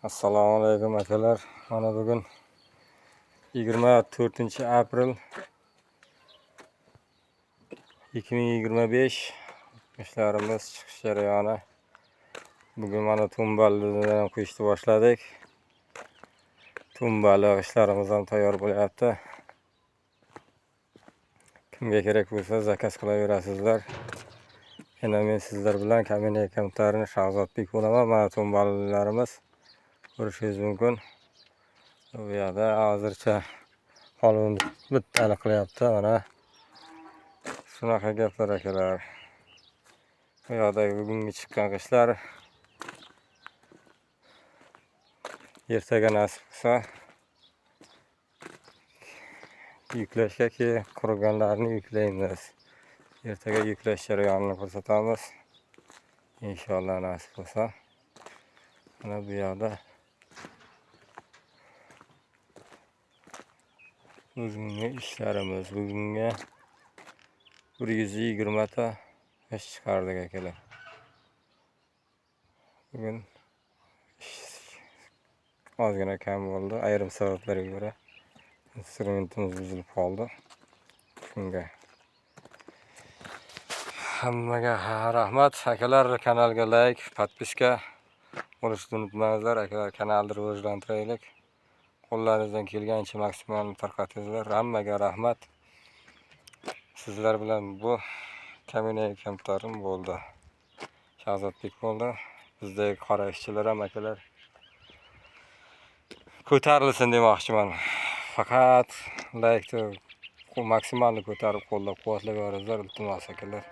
Assalomu alaykum akalar. Mana bugun 24 aprel 2025 ishlarimiz chiqish jarayoni. Bugun mana tumbalidan quyishni boshladik. Tumbali ishlarimiz ham tayyor bo'lyapti. Kimga kerak bo'lsa zakaz qilaverasizlar. Yana men sizlar bilan Kamina komtarini Shahzodbek bo'laman. Mana tumbalilarimiz ko'rishingiz mumkin. Bu yoqda hozircha holimiz bittani qilyapti mana. Shunaqa gaplar akalar. Bu yoqdagi bugungi chiqqan g'ishtlar ertaga nasib qilsa yuklashga keyin quriganlarni yuklaymiz. Ertaga yuklash jarayonini ko'rsatamiz. Inshaalloh nasib bo'lsa. Mana bu yoqda bugungi ishlarimiz. Bugungi 120 ta ish chiqardik akalar. Bugun ish ozgina kam bo'ldi, ayrim sabablarga ko'ra instrumentimiz buzilib qoldi. Shunga hammaga rahmat akalar, kanalga like, podpiska bo'lishni unutmanglar akalar, kanalni rivojlantiraylik. Qo'llaringizdan kelgancha maksimal tarqatinglar. Hammaga rahmat. Sizlar bilan bu Kamina kamtarim bo'ldi. Shahzodbek bo'ldi. Bizdagi qora ishchilar ham akalar ko'tarilsin demoqchiman. Faqat laykni maksimalni ko'tarib qo'llab-quvvatlab yuboringlar, iltimos akalar.